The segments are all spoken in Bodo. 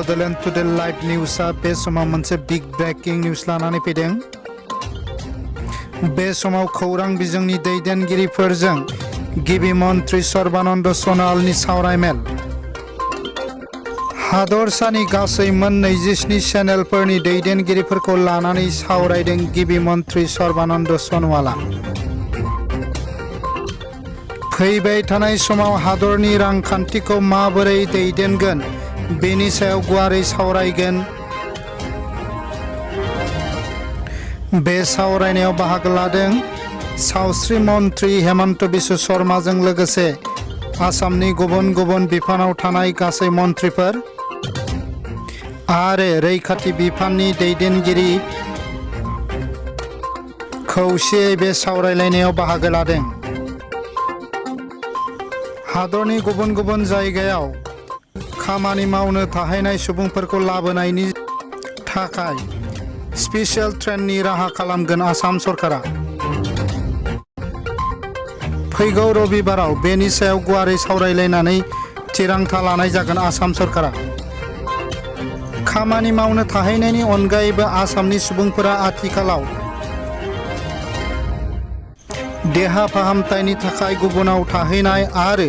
बड'लेण्ड टुडे लाइभ निउसआ बे समाव मोनसे बिग ब्रेकिं निउस लानानै फैदों। बे समाव खौरां बिजोंनि दैदेनगिरिफोरजों गिबि मन्त्रि सर्बानन्द सन'वालनि सावरायमेल। हादरसानि गासै मोन 27 चेनेलफोरनि दैदेनगिरिफोरखौ लानानै सावरायदों गिबि मन्त्रि सर्बानन्द सन'वाला। फैबाय थानाय समाव हादरनि रांखान्थिखौ माबोरै दैदेनगोन बेनि सायाव गुवारै सावरायगोन। बे सावरायनायाव बाहागो लादों सावस्रि मन्त्रि हेमन्त बिश्व शर्माजों लोगोसे आसामनि गुबुन गुबुन बिफानाव थानाय गासै मन्थ्रिफोर आरो रैखाथि बिफाननि दैदेनगिरि खौसेयै बे सावरायलायनायाव बाहागो लादों। हादरनि गुबुन गुबुन जायगायाव खामानि मावनो थाहैनाय सुबुंफोरखौ लाबोनायनि थाखाय स्पेशल ट्रेननि राहा खालामगोन आसाम सरकारा। फैगौ रबिबाराव बेनि सायाव गुवारै सावरायलायनानै थिरांथा लानाय जागोन। आसाम सरकारा खामानि मावनो थाहैनायनि अनगायैबो आसामनि सुबुंफोरा आथिखालाव देहा फाहामथायनि थाखाय गुबुनाव थाहैनाय आरो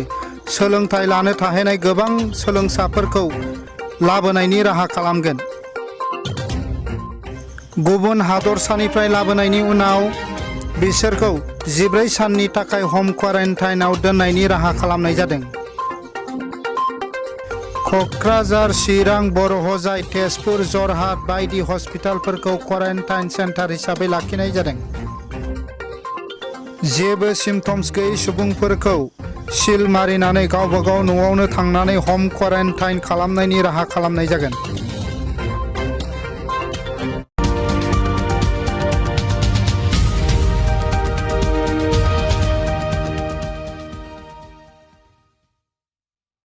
सोलोंथाइ लानो थाहैनाय गोबां सोलोंसाफोरखौ लाबोनायनि राहा खालामगोन। गुबुन हादरसानिफ्राय लाबोनायनि उनाव बिसोरखौ 14 साननि थाखाय हम क्वारेन्टाइनआव दोननायनि राहा खालामनाय जादों। क'क्राझार, चिरां, बर' हजाइ, तेजपुर, जरहाट बायदि हस्पिटालफोरखौ क्वारेन्टाइन सेन्टार हिसाबै लाखिनाय जादों। जेबो सिम्पटम्स गैयै सुबुंफोरखौ सिल मारिनानै गावबा गाव न'आवनो थांनानै हम क्वारेन्टाइन खालामनायनि राहा खालामनाय जागोन।